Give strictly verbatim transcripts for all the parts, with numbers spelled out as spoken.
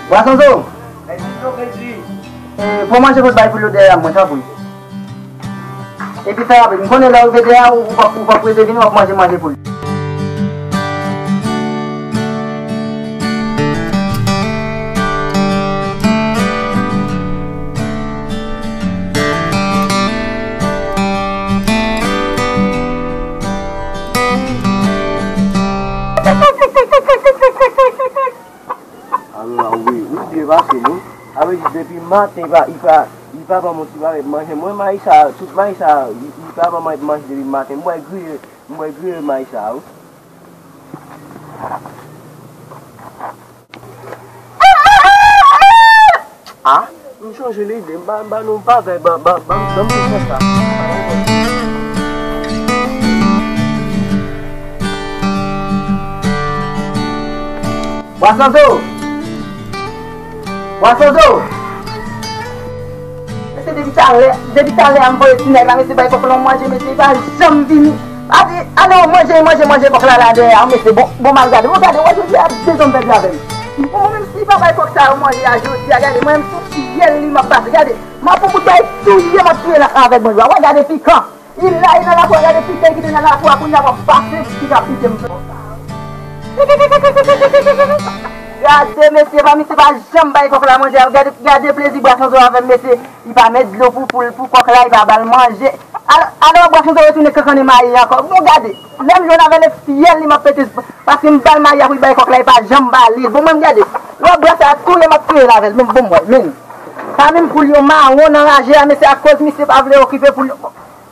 Bwasonzo! E, pran manje pou l bay poul yo dèyè a, mwen, tanpri. Epi fè rapid, m konnen lè w rive dèyè a, ou, ou p ap, ou p ap prese vini, w ap manje manje poul. Ala wi, ou byen pase wi. Sa vle di depi maten li pa, li pa, li pa ban m yon ti bagay pou manje. Mwen mayi sa, tout mayi sa, li, li pa ban mwen manje depi maten. M wè griye, m wè griye mayi sa wi. Ah, m chanje lide, m ba, m ba nou bagay, ban, ban, ban, ban m tou fè sa. Bwasonzo! Bwasonzo! Mesye, depi talè, depi talè a m voye ti nèg la, mesye, bay kòk la yon manje, mesye, li pa janm vini. Ade, ale w manje, manje, manje kòk la la dèyè a, mesye, bon, bon, m al gade. Bon, gade, wè, jodi a, de zòn pèdi avè m. Bon, mwen menm si li pa bay kòk sa yo manje a jodi a, gade, mwen menm sou fyèl li m ap pase, gade. M ap pran bout bay touye, m ap touye avèk manje a. Wè, gade pikan. Li la, li nan lakou a, gade pikan ki te nan lakou a, kounye a w ap pase, ki ka pike m. Gade, mesye, pa misye pa janm bay kòk la manje a. Gade, gade plezi Bwasonzo avè m, mesye. Li pa met dlo pou, pou, pou kòk la, li pa ba l manje. Alò, alò, Bwasonzo retounen kankannen mayi ankò. Bon, gade, lè m jwenn avè l, e fyèl li m ap pete, paske m ba l mayi a pou l bay kòk la, li pa janm ba li. Bon, mwen, gade, lè w ap brase a touye, m ap touye l avè l, men bon, mwen, men. Pa menm pou l yon mawon nan raje a, mesye, akoz misye pa vle okipe pou l.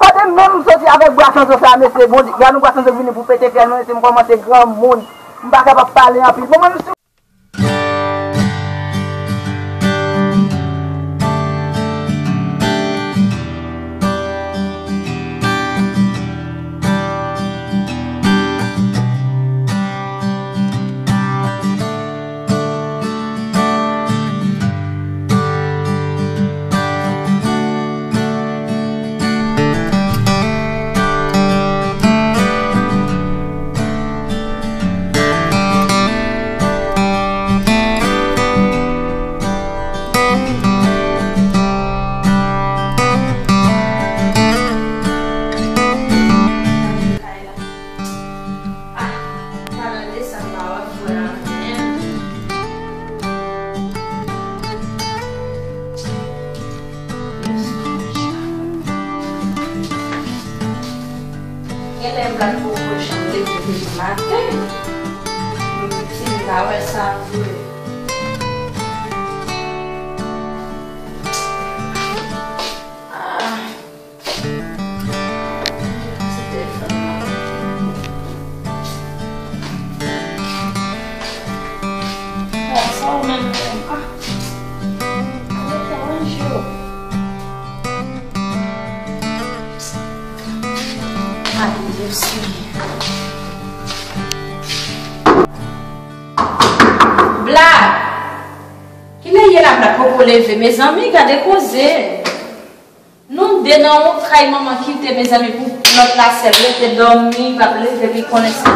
Kote menm m soti avèk Bwasonzo sa, mesye, bon, gade yon Bwasonzo vini pou pete fyèl mwen, mesye, m kòmanse granmoun. M pa kapab pale anpil. Bon, mwen, m sou. Ah, pa nan desanm pa wè frè a menm. Genlè m pral poko janm leve depi maten. Mwen piti m pa wè sa vre. Ah. Black! Kilè ye la, Black poko leve? Mezanmi, gade koze! Nou de nan yon kay manman kite, mezanmi, pou lòt la sèl rete dòmi, p ap leve, li konnen sa.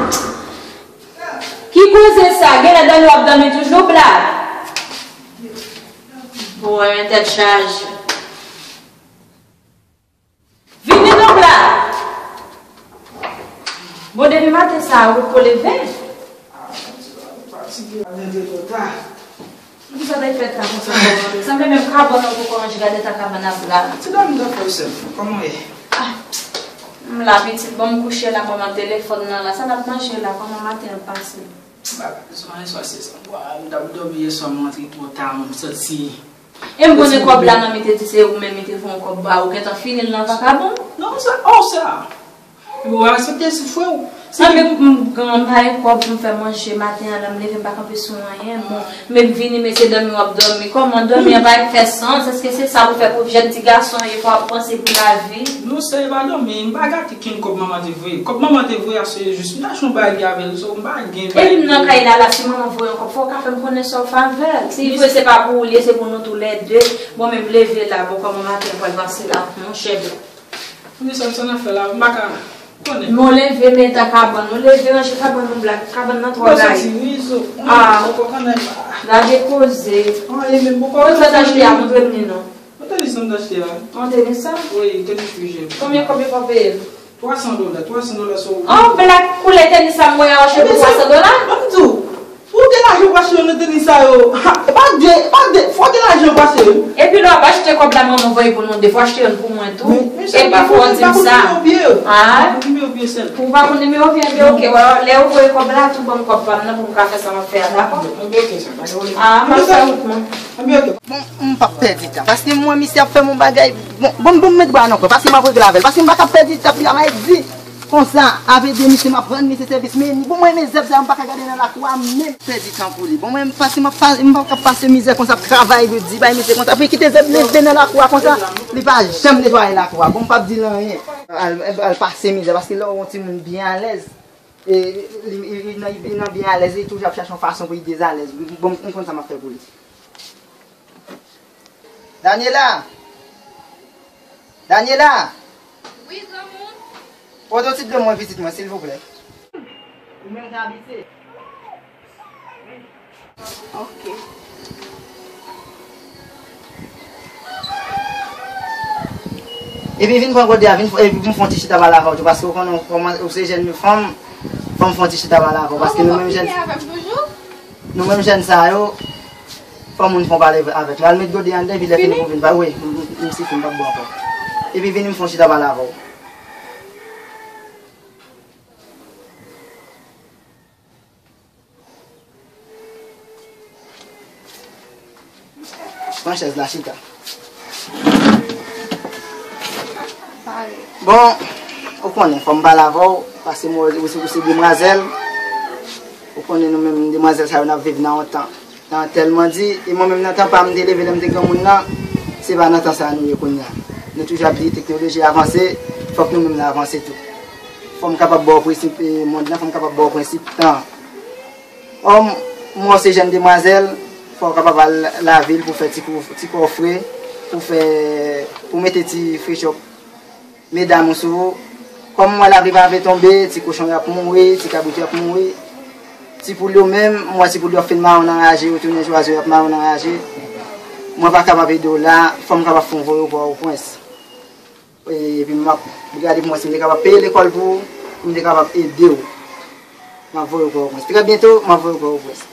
Ki koze sa? Genlè dòmi w ap dòmi toujou, Black? Bon, yon tèt chaje. Vini non, Black. Bon, depi maten sa a, ou poko leve? Ah, fatige, fatige, fatige, twò ta. Poukisa w t ap fè sa konsa? Sanble menm kabann ou poko ranje, gade ta kabann ap la. Ti dòmi nan fè w sèl. Kòman w ye? Ah, m la, pitit, bon, m kouche la, bon, nan telefòn nan la. Sa n ap manje la, kòman maten an pase? M pa ka bezwen anyen swa se sa. Bwa, m t ap dòmi yè swa, m rantre twò ta, m santi. E m konnen kòb la, manmi te di se ou menm, li te voye yon kòb ba ou, gentan fini l nan vakabon. Non, sa, oh, sa. Ou aksepte si frè w. Anben, m, m, m pa gen kòb pou m fè manje maten an, lè m leve, m pa kanpe sou anyen. Bon, men m vini, mesye, dòmi w ap dòmi. Kòman dòmi an pa fè sans? Èske se sa pou fè pou jèn ti gason ye, fò w ap panse pou lavi? Non, sè, e pa dòmi, m pa gate kenn kòb manman te voye. Kòb manman te voye a, se jis m ta achte yon bagay avè l, so m pa gen bagay. Epi m nan kay la, la, si manman voye yon kòb, fò w ka fè m konnen sa w fè avè l. Si vre se pa pou ou l ye, se pou nou toulède. Bon, men m leve la, bon, kòman maten an pral pase la, monchè, bon. Kounye sa, sa n ap fè la, m pa ka konnen. Men w leve, men ta kabann, w leve, ranje kabann ou, Black, kabann nan twò gaye. Mwen santi wi, zo. Ah. Ou konprann, Gade koze. An, e menm poko. Kote sa t achte a, montre m li non. Yon tenis m t achte a. Yon tenis sa? Wi, tenis pijim. Konbyen kòb yo fè w peye l? Twa san dola, twa san dola sou. Oh, blak koulè tenis sa m wè a, w achte pou twa san dola? Ban m di w, pou w gen lajan pou achte yon tenis sa yo, ha, e pa de, e pa de, fò w gen lajan pou achte yo. Epi lè w ap achte kòb la, manman voye pou nou de fwa, achte youn pou mwen tou. E pa fò w di m sa. Ah. Pou nimewo pye sèl. Ou pa konn nimewo pye, ebyen, ok, lè w voye kòb la, tou ban m kòb pa m nan pou m ka fè sa m ap fè a, dakò? Ah, m ap fè wout mwen. Bon, m p ap pèdi tan. Paske m wè misye ap fè m yon bagay. Bon, bon, bon, m met bra nan kò. Paske m ap regle avè l. Paske m pa ka pèdi tan, li a mal di. Konsa, avè de misye m ap rann misye sèvis. Men, bon, mwen, men zèb sa, m pa ka gade nan lakou a, menm pèdi tan pou li. Bon, mwen, paske m ap pa, m pa ka pase mizè konsa, ap travay, di bay misye konsa. Apre, kite zèb leve nan lakou a konsa, li pa janm netwaye lakou a. Bon, m p ap di l anyen. Al, al pase mizè, paske lè w yon timoun byen alèz, e, li, li, li nan, li nan byen alèz, li toujou ap chache yon fason pou li dezalèz. Bon, m konn sa m ap fè pou li. Daniela! Daniela! Wi, granmoun. Pote yon ti dlo mwen, pitit mwen, silvouplè. Ou menm ka abite. Ok. Epi vin pran kote a, vin, epi vin fè yon ti chita pale avè w tou, paske ou konnen, kòman ou se jèn fanm, fò m fè yon ti chita pale avè w, paske nou menm jèn, nou menm jèn sa yo, fò moun fè yon pale avèk nou. Al met gode a anndan, epi lè fini pou vin pale. Wi, m, m, m sifi, m p ap bwè ankò. Epi vini m fè yon chita pale avè w. Pran chèz la, chita. Bon, ou konnen, fò m pale avè w, paske mwen, ou se, ou se demwazèl. Ou konnen nou menm, demwazèl sa yo, n ap viv nan yon tan, nan tèlman di, e mwen menm nan tan pa m te leve lè m te granmoun nan, se pa nan tan sa a nou ye kounye a. Nou toujou ap di teknoloji avanse, fòk nou menm n avanse tou. Fò m kapab ba w prensip, e, mond lan, fò m kapab ba w prensip tan. Òm, mwen se jèn demwazèl, fò w kapab al lavil pou fè ti kou, ti kò fre, pou fè, pou mete ti frechè medam ou sou ou. Kòm m wè lapli pa vle tonbe, ti kochon yo ap mouri, ti kabrit yo ap mouri. Ti poul yo menm, m wè ti poul yo ap fin mawon nan raje, yo tounen zwazo, y ap mawon nan raje. Mwen pa kapab ede w la, fò m kapab fè yon voye w Pòtoprens. E, epi m ap gade pou mwen si m te kapab peye lekòl pou ou, pou m te kapab ede w. M ap voye w Pòtoprens. Trè byento, m ap voye w Pòtoprens.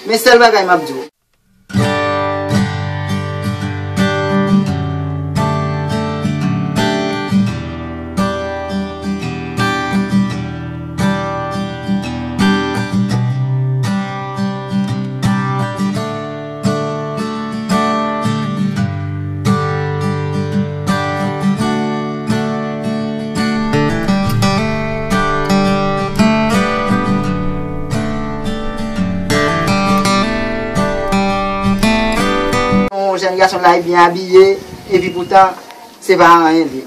Men sèl bagay m ap di w. Yon jèn gason la, li byen abiye, epi poutan, se pa anyen li.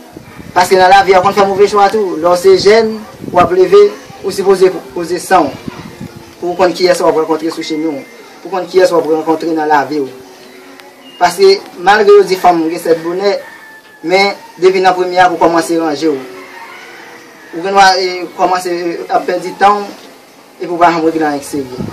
Paske nan lavi a, ou konn fè move chwa tou. Lè w se jèn, w ap leve, ou sipoze poze san w. Pou w konn kiyès w ap rankontre sou chemen w. Pou w konn kiyès w ap rankontre nan lavi w. Paske malgre yo di fanm gen sèt bonè, men depi nan premye a pou w kòmanse ranje w. Ou gen dwa, e, kòmanse, e, ap pèdi tan w, epi w pa janm regle anyen k serye.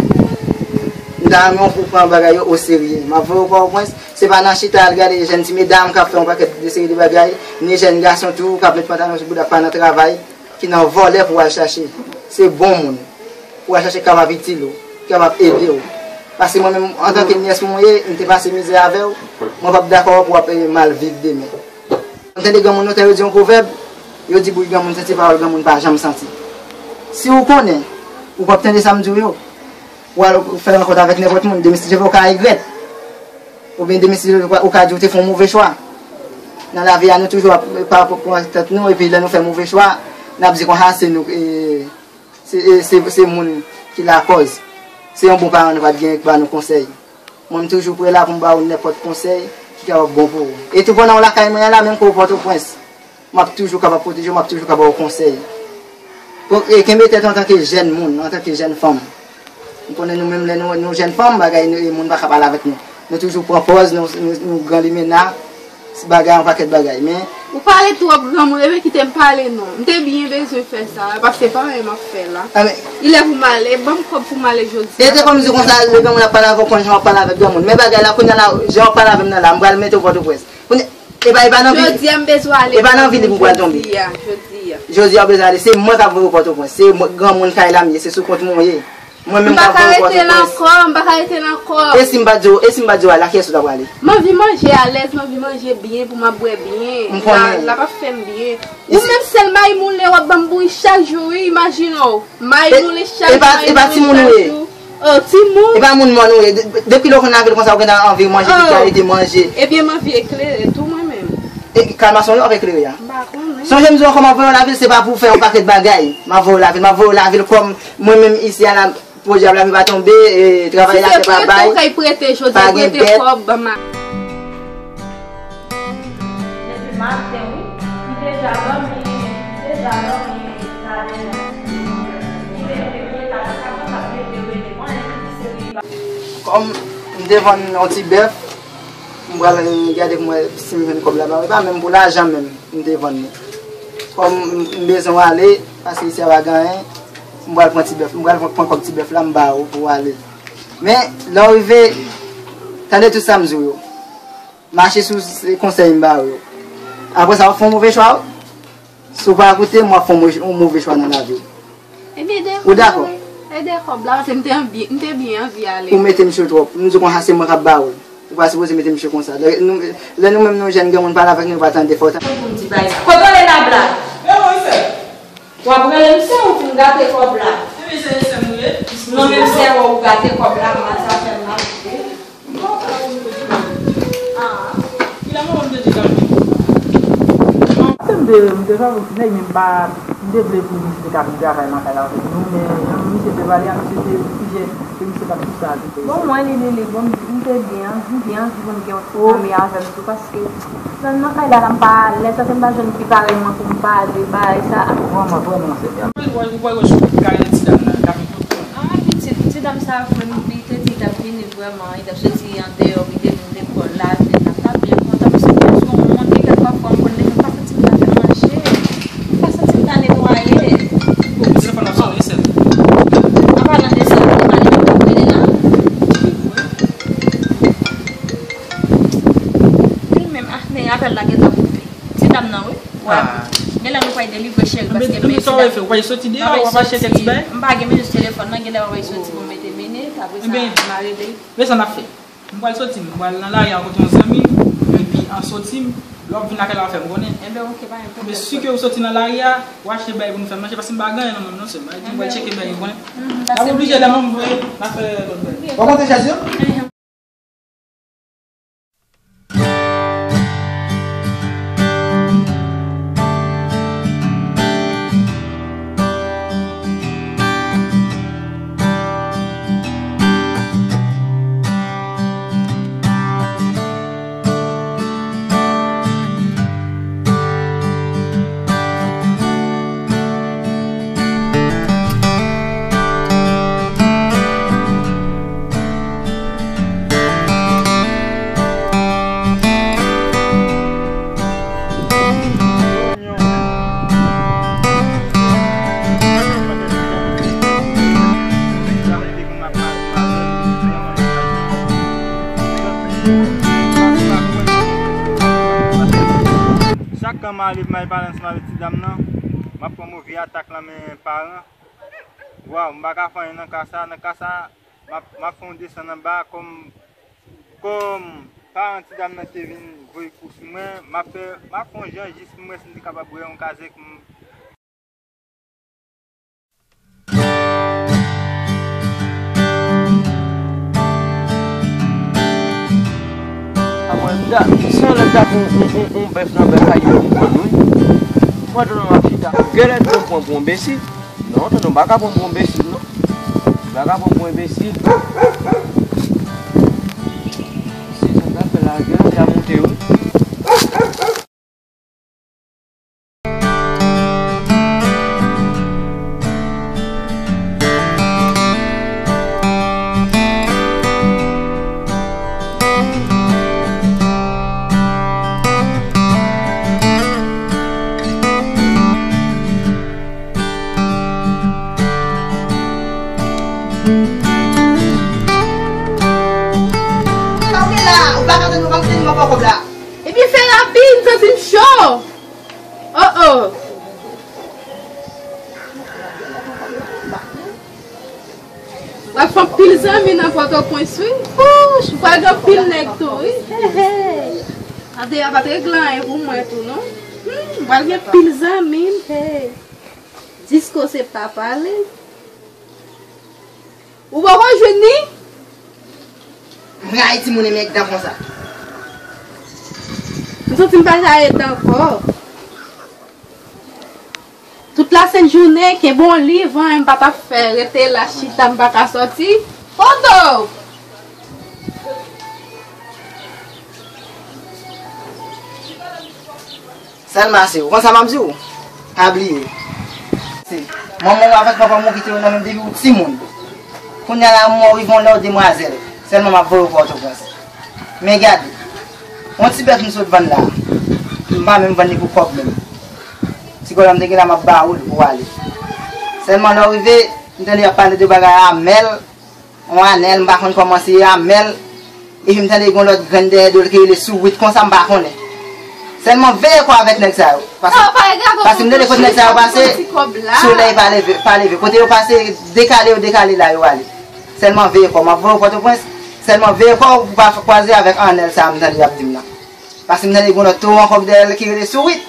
M ta renmen w pou w pran bagay yo oserye. M ap voye w Pòtoprens, se pa nan chita al gade jèn ti medam k ap fè yon pakèt de seri de bagay, ni jèn gason tou k ap met pantalon sou bouda k pa nan travay, ki nan vòlè pou w al chache. Se bon moun pou w al chache k kapab itil ou, ki kapab ede w. Paske mwen menm, antanke nyès mwen ye, m te pase mizè avè w, mwen p ap dakò pou w ap, e, mal viv demen. M tande granmoun lontan yo di yon pwovèb, yo di bouch granmoun santi, pawòl granmoun pa janm santi. Si w konnen, ou p ap tande sa m di w yo, w al fè rankont avèk nenpòt moun, demen si Dye vle w ka regrèt. Oubyen demen si Dye vle w ka di w te fè yon move chwa. Nan lavi a, nou toujou ap pa pran tèt nou, epi lè nou fè move chwa, n ap di konsa se nou, e, se, e, se, se moun ki lakòz. Se yon bon paran nou pa t genyen ki ba nou konsèy. Mwen, m toujou prè la pou m ba w nenpòt konsèy ki kapab bon pou ou. E tou pandan w lakay mwen an la, menm ke w Pòtoprens, m ap toujou kapab pwoteje w, m ap toujou ka ba w konsèy. Bon, e kenbe tèt ou antanke jèn moun, antanke jèn fanm. M konnen nou menm lè nou, nou jèn fanm, bagay nou, e moun pa ka pale avèk nou. Nou toujou pran pòz, nou, nou, nou gran limena, bagay, yon pakèt bagay. Men, Ou pale twòp, granmoun, ebyen kite m pale non. M te byen bezwen fè sa, paske pa anyen m ap fè la. Ah, men, li lè pou m ale, ban m kòb pou m ale jodi a. E te kòmsi konsa, lè granmoun ap pale avè w, konn jan w ap pale avèk granmoun. Men bagay la, kounye a la, jan w ap pale avè m nan la, m pral mete w Pòtoprens. Kounye, e pa, e pa nan vi, jodi a m bezwen ale, e pa nan vi li pou pral tonbe. Jodi a, jodi a. Jodi a w bezwen ale, se mwen k ap voye w Pòtoprens. Se mwen, granmoun kay la m ye, se sou kont mwen w ye. Mwen menm m ka voye w Pòtoprens. M pa ka rete la ankò, m pa ka rete la ankò. E si m pa di w, e si m pa di w ale, a kiyès ou ta prale? M anvi manje alèz, m anvi manje byen pou m ap bwè byen. M konnen. La, l ap ap fè m byen. Ou menm sèl mayi moule w ap ban m bouri chak jou, wi, imajine w. Mayi moule chak jou, mayi moule chak jou. E pa timoun ou ye? Oh, timoun. E pa moun mòn ou ye. De-, depi lè w konn lavil konsa, ou gentan anvi manje, ki kalite manje. Ebyen, m anvi eklere tou mwen menm. E kalmasyon lè w ap eklere a? M pa konnen. Sonje m di w ankò, m ap voye w lavil, se pa pou w fè yon pakèt bagay. M ap voye w lavil, m ap voye w lavil kòm mwen menm isi a la, podyab lapli pa tonbe, e, travay latè pa bay, pa gen bèt. Depi maten, wi, li deja lòm, li deja lòm, li deja lòm. Kòm m te vann yon ti bèf, m pral gade pou m wè si m jwenn kòb la ba ou. E pa menm pou lajan menm m te vann li. Kòm m, m bezwen w ale, paske isi a pa gen anyen, m pral pran ti bèf, m pral pran kòb ti bèf la, m ba ou pou w ale. Men, lè w rive, tande tout sa m di w yo. Mache sou se konsèy m ba ou yo. Apre sa, w ap fè yon move chwa, wi. Si w pa koute m, w ap fè yon mo-, yon move chwa nan lavi w. Ebyen, ede kòb la, wi. Ede kòb la, paske m te anvi, m te byen anvi ale. Ou mete m sou twòp. M di w konsa, se mwen k ap ba ou l. Ou pa sipoze mete m sou konsa. Lè nou, lè nou menm nou jèn, gen moun pale avèk nou, nou pa tande, fò w tande. Pou m di bay sa. Kote w rele Nabla? W ap rele m sè ou fin gate kòb la. Non, menm sè ou gate kòb la, mal sa fè m mal. M te, m te, nèg, m pa, m te vle pou misye te ka vin travay nan kay la avèk nou, men jan misye te pale a, misye te sijè ke misye pa t sou sa. Bon, mwen, li, li, li, bon, m te byen, m byen anvi pou m gen yon ti zanmi avè m tou, paske nan, nan kay la, la m pa alèz, paske m pa jwenn fi parèy mwen pou m pale bagay sa. Vrèman, vrèman, se byen. Ou wè, ou wè, ou wè, sou kay ti dam nan, l ap vin tout tan. Ah, pitit, ti dam sa, li te di l t ap vini vrèman, li t ap soti andeyò, li te vin lekòl la, men l ap ta byen kontan, paske m sou yon mond, li kèk fwa m konn deja pa santi m ta fè manje, m pa santi m ta netwaye. Telefòn nan sonnen, sè. An palan de sa, ou te pale pou mwen la. Li menm, ah, men apèl la gentan koupe. Ti dam nan, wi. Wè. Gen lè nou pral delivre cheri, paske men ti dam. Ou pral soti deyò, w ap achte kèk ti bagay? M pa gen menm telefòn nan, gen lè w ap soti pou mete mennen, apre sa, m a rele. Men sa n ap fè. M pral soti, m pral nan lari a kote yon zanmi, epi an soti, lè w ap vin lakay la, w ap fè m konnen. Enben, oke, pa gen pwoblèm. Men si ke w soti nan lari a, w achte bagay pou nou fè manje, paske m pa gen anyen nan men m non, sè m. M pral tcheke bagay, ou konnen. N ap oblije lè m voye, n ap fè lòt bagay. W ap monte chèz yo? Chak kan m ale pou m al pale ansanm avèk ti dam nan, m ap pran move atak nan men paran. Waw, m pa ka fè anyen nan ka sa. Nan ka sa, m ap, m ap fè yon desann anba kòm, kòm paran ti dam nan te vin voye kou sou mwen, m ap fè, m ap fè yon jan jis pou m wè si m te kapab bwè yon kazèk. Mwen, da, se yon lòt dat yon, yon, yon, yon bèf nan bèf la, yo konprann, wi. Mwen, tonton, m ap chita. Genlè tonton pran pou enbesil. Non, tonton, m pa ka pran pou enbesil, non. M pa ka pran pou enbesil. Se sa k ap fè la, genlè l ap monte, wi. Oh! Oh, oh! W ap fè anpil zanmi nan Pòtoprens, wi. Wouch, w pral gen anpil nèg tou, wi. Hey, hey. Ap de, ap regle anyen pou mwen tou, non. Hmm, m pral gen anpil zanmi, hey. Disko se pa pale. Ou poko jwenn li? M rayi timoun e nèg dan konsa. M santi m pa ka ret ankò. Tout lasent jounen, kenbe yon liv, an, m pa t ap fè, rete la, chita, m pa ka sòti. Poto! Sèlman se ou. Konsa m ap di w, pa bliye. Se manman w avèk papa w ki te yo nan menm depi w timoun. Kounye a la, mò rive yon lè w demwazèl. Sèlman m ap voye w Pòtoprens. Men gade, yon ti bèf m sot vann la. M pa menm vann li pou kòb menm. Ti kòb la m te gen la, m ap ba ou l pou w ale. Sèlman lè w rive, m tande y ap pale de bagay Amèl. Yon Anèl, m pa konn kòman se Amèl. Epi m tande gen yon lòt grenn dèyè do l ki rele Sourit konsa, m pa konnen. Sèlman veye kò w avèk nèg sa yo. Paske, paske m tande kote nèg sa yo pase, solèy pa leve, pa leve. Kote yo pase, dekale yo dekale la yo ale. Sèlman veye kò w. M ap voye w Pòtoprens. Sèlman veye kò w pou w pa kwaze avèk Anèl sa a m tande y ap di m nan. Paske m tande gen yon lòt towo ankò ki dèyè l ki rele Sourit.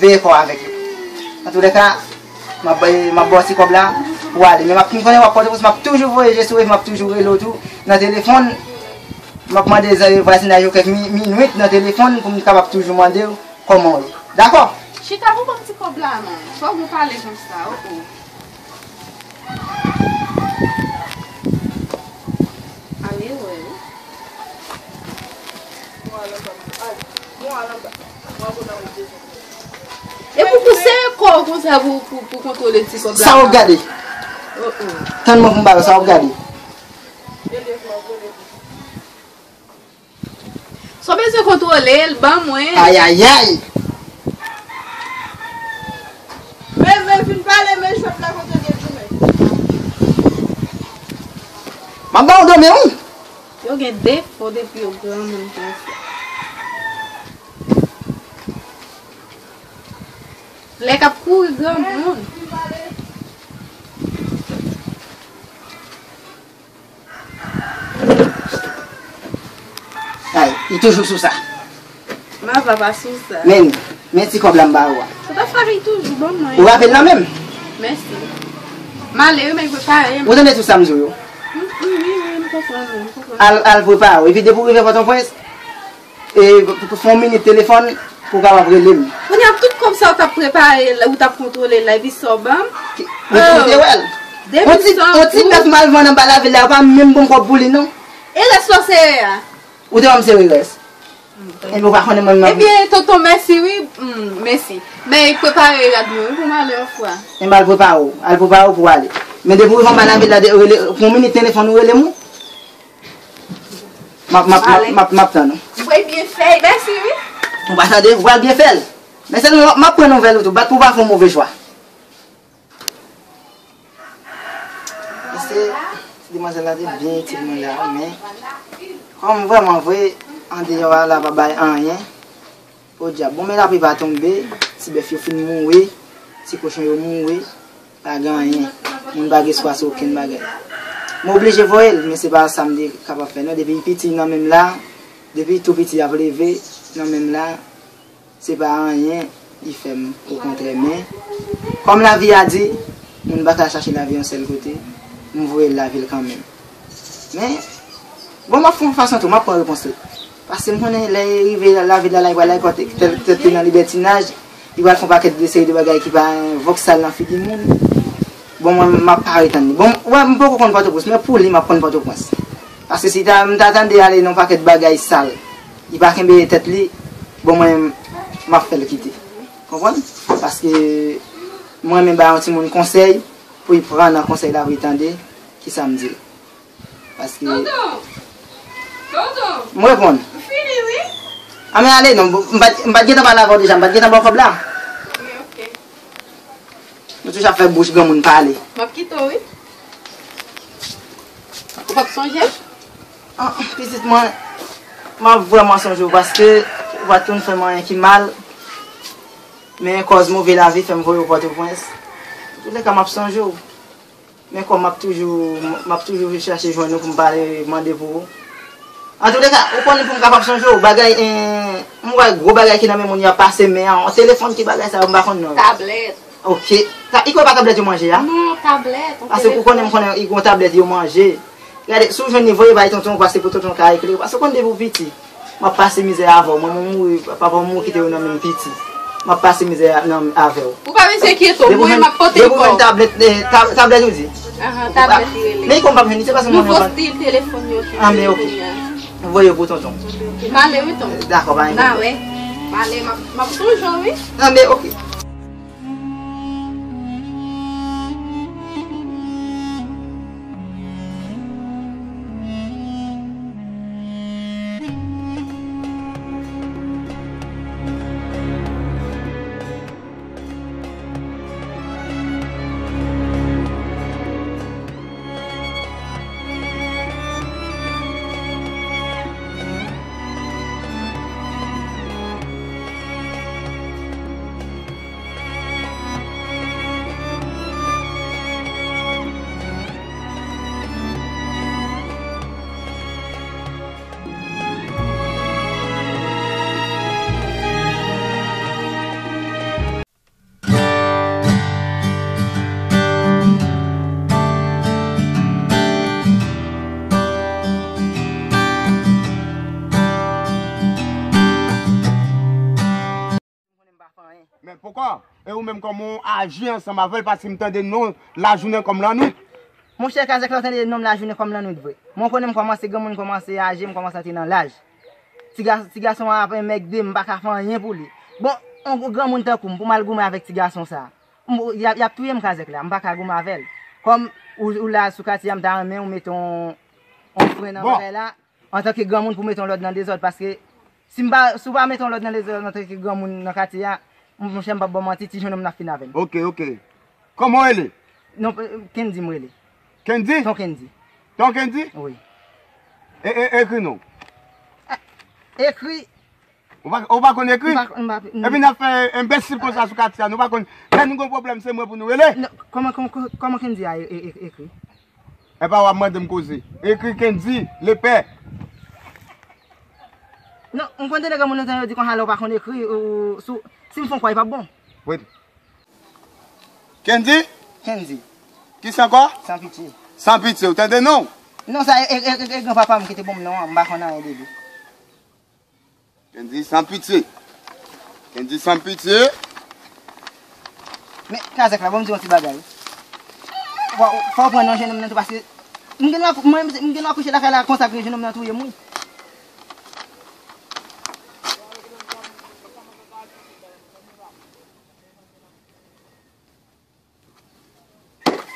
Veye kò w avèk yo. Antoulèka, m ap, m ap ba w ti kòb la pou w ale. Men m ap, m konnen w ap Pòtoprens, m ap toujou voye je sou ou epi m ap toujou rele w tou nan telefòn. M ap mande zan-, vwazinaj yo kèk mi-, minit nan telefòn pou m kapab toujou mande w kòman w ye. Dakò? Chita pou ban m ti kòb la non. Fò w pale konsa, oh, oh. Ale wè wi. E pou pouse kò w konsa pou, pou, pou kontwole ti kòb la. Sa w ap gade? Oh, oh. Tann mwen pou m ba w sa w ap gade. Si w bezwen kontwole l, ban mwen. Ayayay! Men, men, vin pale, men jwèt la kote gen goumen. M ap ba w domen, wi. Yo gen defo depi yo granmoun konsa. Lè k ap kouri granmoun. Ay, li toujou sou sa. Mava pa sou sa. Men, men ti kòb la m ba ou a. Ou ta fè avèk toujou, ban mwen. Ou rape l nan men m? Mèsi. M ale wi, men prepare m. Ou tande tout sa m di w yo? Wi, wi, wi, m konprann, m konprann. Al, al prepare w. Epi depi w rive Pòtoprens, e, pou, pou fè yon minit telefòn pou w kapab rele m. Kounye a tout kòb sa ou t ap prepare la, ou t ap kontwole la, epi sa w ban m? Ki, ou te wè l? Yon ti, yon ti bèf m al vann anba lavil la, yo pa menm ban m kòb pou li non. E rès la w sere a? Ou te ban m sere rès. Ebyen ou pa konnen mwen menm. Ebyen tonton mèsi wi, hmm, mèsi. Men prepare rad mwen wi pou m ale yon fwa. Ebyen al prepare w, al prepare w pou w ale. Men depi w rive anba lavil la, de, rele, pou yon minit telefòn ou rele m wi. M ap, m ap, m ap, m ap, m ap tann ou. Mwen byen fè, mèsi wi. Ou pa tande, ou pral byen fè l. Men sèlman m ap, m ap pran nouvèl ou tou, bat pou w pa fè yon move chwa. Mesye, ti demwazèl la te byen itil mwen la, men kòm vrèman vre, andeyò a la pa bay anyen. Podyab, bon men lapli pa tonbe, ti bèf yo fin mouri, ti kochon yo mouri, pa gen anyen. Moun pa gen espwa sou okenn bagay. M oblije voye l, men se pa sa m te kapab fè non. Depi piti nan men m la, depi tou piti ap leve nan men m la, se pa anyen li fè m, okontrè. Men kòm lavi a di, moun pa ka chache lavi yon sèl kote, m voye l lavil kanmenm. Men, bon, m ap fè yon fason tou, m ap pran repons li. Paske m konnen lè l rive lavil la, li pral al kòte tèt li nan libètinaj, li pral fè yon pakèt de seri de bagay ki pa vòksal nan figi moun. Bon, mwen, m ap pare tann li. Bon, wè, m poko konn Pòtoprens, men pou li, m ap konn Pòtoprens. Paske si ta, m ta tande ale nan yon pakèt bagay sal, li pa kenbe tèt li, bon, mwen, m ap fè l kite. Konprann? Paske mwen renmen bay yon timoun konsèy, pou li pran nan konsèy la, pou li tande kisa m di l. Paske... Tonton! Tonton! M reponn. M fini, wi. A, men ale non, m pa t, m pa t gentan pale avè w deja, m pa t gentan ba w kòb la. Wi, oke. Nou toujou ap fè bouch granmoun pale. M ap kite w, wi. Ou p ap sonje m? Ah, pitit mwen, m ap vrèman sonje w paske ou pa t konn fè m anyen ki mal. Men kòz move lavi fè m voye w Pòtoprens. Antouleka, m ap sonje w. Men kòm m ap toujou, m ap toujou chache jwenn ou pou m pale, mande pou ou. Antouleka, ou konnen pou m kapab sonje w, bagay, en, m wè gwo bagay ki nan men moun yo ap pase men an, yon telefòn ki bagay sa yo, m pa konn non. Tablèt. Ok. Ta, i kwè pa tablèt yo manje a? Non, tablèt, yon telefòn. Paske ou konnen, m konnen i gon tablèt yo manje. Gade, si w jwenn li, voye bay tonton, paske pou tonton ka eklere. Paske w konn depi w piti, m ap pase mizè avè w. Manman w mouri, papa w mouri kite w nan men m piti. M ap pase mizè nan, avè w. Ou pa bezwen enkyete w, mwen, m ap pote l ba w. Depi w jwenn tablèt, eh, ta-, tablèt ou di? Ahan, tablèt li rele. Men kòm m p ap jwenn li, se paske mwen. Nouvo stil telefòn yo ki kounye a. Ah, men ok. Voye pou tonton. M ale wi, tonton. Dakò, pa gen pwoblèm. N a wè. M ale, m ap, m ap sonje w wi. Ah, men ok. Men poukò? E ou menm kòman w aji ansanm avè l, paske m tande non lajounen kòm lannwit. Monchè, Kazèk la, w tande non m lajounen kòm lannwit vre. Mwen konnen m kòmanse granmoun, kòmanse aje, m kòmanse antre nan laj. Ti ga-, ti gason an ap enmègde m, m pa ka fè anyen pou li. Bon, yon granmoun tankou m, pou m al goumen avèk ti gason sa a. M, y ap, y ap touye m, Kazèk la, m pa ka goumen avè l. Kòm ou, ou la sou katye a, m ta renmen ou mete yon, yon fren nan bagay la. Antanke granmoun pou mete yon lòd nan dezòd, paske si m pa, si w pa mete yon lòd nan dezòd antanke granmoun nan katye a, m, monchè, m p ap ba w manti, ti jennonm nan ap fin avè m. Ok, ok. Kòman w rele? Non, eh, Kendy m rele. Kendy? Ton Kendy. Ton Kendy? Wi. E, e, ekri non. Ah, ekri. Ou pa, ou pa konn ekri? M pa, m pa, m... Epi n ap fè enbesil konsa sou katye a, nou pa konn. Lè nou gon pwoblèm, se mwen pou nou rele. Non, kòman, kòman, kòman Kendy a e, e, e, ekri? Epa w ap mande m koze. Ekri Kendy, lepè. Non, m konn tande granmoun nan tan yo di konsa lè w pa konn ekri, ou, ou, si w, si m fè yon kwa, li p ap bon. Wi. Kendy? Kendy. Kisa ankò? San pitye. San pitye, ou tande non? Non, sa e, e, e, e granpapa m ki te ban m non an, m pa konn anyen de li. Kendy san pitye. Kendy san pitye. Men, Kazèk la, bon, m di yon ti bagay. Fò, fò w pran non jennonm nan tou, paske m gen dwa, mwen, m gen dwa kouche lakay la konsa, jennonm nan touye m, wi.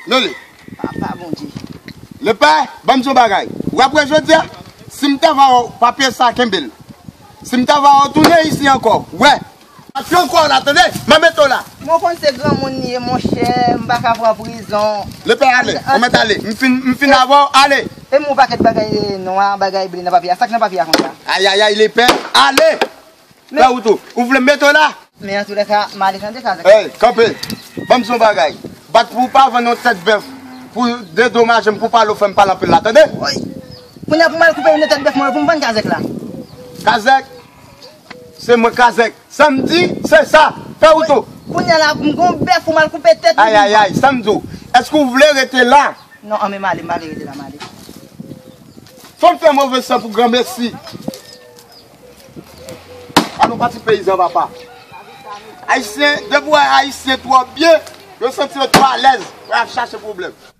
Noli. Papa Bondye. Lepè, ban m di w bagay. W ap wè jodi a, si m ta va wè w, papye sa kenbe l. Si m ta va wè w tounen isi ankò, wè. Ap yon kò la, tande? M a mete w la. Mwen konn se granmoun li ye, monchè, m pa ka pran prizon. Lepè, ale. An-, an-, ou mèt ale. M fin, m fin avè w, ale. E m yon pakèt bagay nwa, bagay ble nan papye a. Sa k nan papye a konsa? Ayayay, lepè, ale. Fè wout ou. Ou vle m mete w la? Men antoulèka, m ale tande Kazèk. Ey, kanpe. Ban m di w yon bagay. Bat pou w pa vann yon tèt bèf pou dedomaje m, pou pale w fè m pale anpil la, tande? Woy. Kounye a pou m al koupe youn nan tèt bèf mwen yo pou m vann Kazèk la. Kazèk? Se mwen Kazèk. Sa m di, se sa. Fè wout ou. Kounye a la, m gon bèf pou m al koupe tèt li pou m vann. Ayayay, sa m di w. Èske w vle rete la? Non, an men m ale, m pa vle rete la, m ale. Fò m fè move san pou granmesi. Alon pati peyizan, papa. Ayisyen, depi w wè Ayisyen twò byen, yo santi yo twò alèz, y ap chache pwoblèm.